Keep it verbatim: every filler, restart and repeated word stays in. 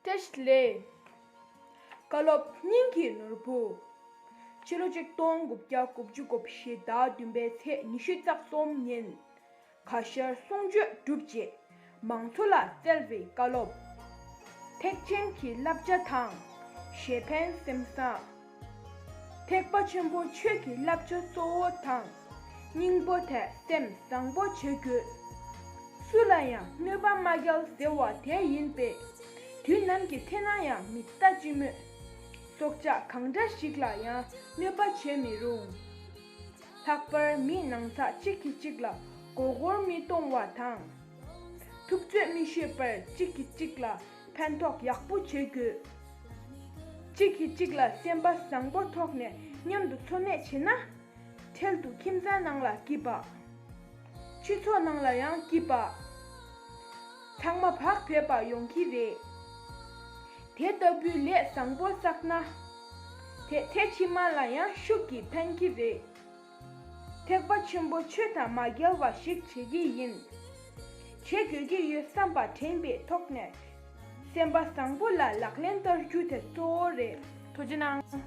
བཀྲ་ཤིས་བདེ་ལེགས། བཀའ་སློབ་སྙིང་གི་ནོར་བུ། ཕྱི་ལོ་ཆིག་སྟོང་དགུ་བརྒྱ་དགུ་བཅུ་གོ་བཞི་ཟླ་བདུན་པའི་ཚེས་ཉི་ཤུ་རྩ་གསུམ་ཉིན། ཁ་ཤར་གསུང་ཆོས་གྲུབ་རྗེས་མང་ཚོགས་ལ་སྩལ་བའི་བཀའ་སློབ། ཐེག་ཆེན་གྱི་བསླབ་བྱ་དང་གཞན་ཕན་སེམས་བཟང་། ཐེག་པ་ཆེན་པོ་ཆོས་ཀྱི་བསླབ་བྱ་གཙོ་བོ་དང་། སྙིང་པོ་དེ་སེམས་བཟང་པོ་བྱེད་དགོས། སུ་ལ་ཡང་གནོད་པ་མ་བསྐྱལ་ཟེར་བ་དེ་ཡིན་པས། དུས་ནམ་གྱི་ཚེ་ན་ཡང་མི་ལྟ་ཅི་སྨོས། སྲོག་ཆགས་གང་འདྲ་ཞིག་ལ་ཡང་གནོད་པ་བྱེད་མི་རུང་། ལྷག་པར་མི་ནང་ཚགས་གཅིག་གིས་གཅིག་ལ་མགོ་སྐོར་མི་གཏོང་བ་དང་། ཐུབ་ཚོད་མི་ཤོད་པར་གཅིག་གིས་གཅིག་ལ་ཕན་ཐོགས་ཡག་པོ་བྱེད་དགོས། གཅིག་གིས་གཅིག་ལ་སེམས་པ་བཟང་པོ་ཐོག་ནས་མཉམ་དུ་འཚོ་གནས་བྱེད་ན། འཕྲལ་དུ་ཁྱིམ་ཚང་ནང་ལ་སྐྱིད་པ། སྤྱི་ཚོགས་ནང་ལ་ཡང་སྐྱིད་པ། ཚང་མ་བག་ཕེབས་པ་ཡོང་གི་རེད། དེ་ལྟ་བུའི་ལས་བཟང་པོ་བསགས་ན། དེ་ཚེ་ཕྱི་མ་ལ་ཡང་ཤུགས་ཀྱིས་ཕན་གྱི་རེད། ཐེག་པ་ཆེན་པོ་ཆོས་དང་མ་འགལ་བ་ཞིག་བྱེད་ཀྱི་ཡིན། བྱེད་དགོས་ཀྱི་ཡོད་བསམ་པ་དྲན་པའི་ཐོག་ནས། སེམས་པ་བཟང་པོ་ལ་ལག་ལེན་བསྟར་རྒྱུ་དེ་གཙོ་བོ་རེད། ཐུགས་རྗེ་གནང་།